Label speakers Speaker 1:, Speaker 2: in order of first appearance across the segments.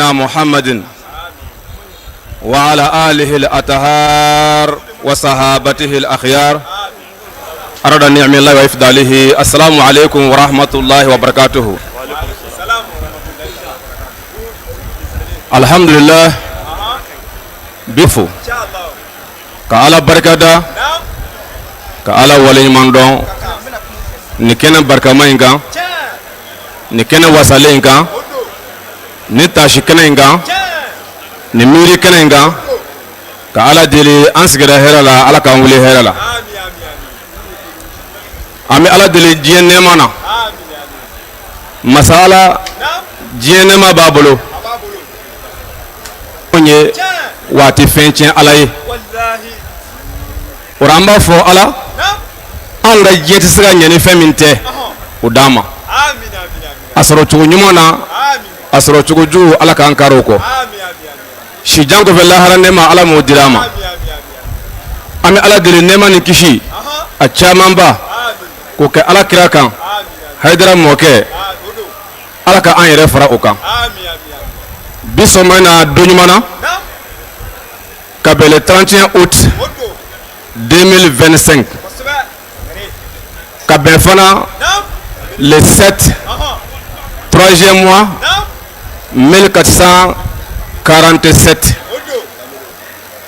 Speaker 1: محمد وعلى آله الأطهار وصحابته الأخيار أراد نعم الله وإفضاله. السلام عليكم ورحمة الله وبركاته. الحمد لله bifo ka Ala barikada, ka Ala waleɲuman dɔn nin kɛnɛ barikama in kan, nin kɛnɛ wasalen in kan, nin taasi kɛnɛ in kan, nin miiri kɛnɛ in kan, ka Ala deli, an sigira hɛrɛ la, Ala k'an wuli hɛrɛ la. An bɛ Ala deli diɲɛ nɛɛma na. Masa Ala, diɲɛ nɛɛma b'a bolo ye waati fɛn tiɲɛ Ala ye. O an b'a fɔ Ala, anw ka diɲɛ tɛ se ka ɲɛ ni fɛn min tɛ, o d'an ma a sɔrɔ cogo ɲuman na, a sɔrɔ cogo jugu, Ala k'an kari o kɔ. Sijan kɔfɛ, lahara nɛɛma, Ala m'o dira an ma. An bɛ Ala deli, nɛɛma ni kisi a camanba k'o kɛ Ala kira kan, Hayidara mɔkɛ, Ala ka an yɛrɛ fara o kan. Bi sɔgɔma in na, don ɲuman na, ka bɛn le 31 août 2025, ka bɛn fana le 7 troisième mois 1447,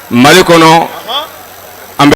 Speaker 1: Mali kɔnɔ.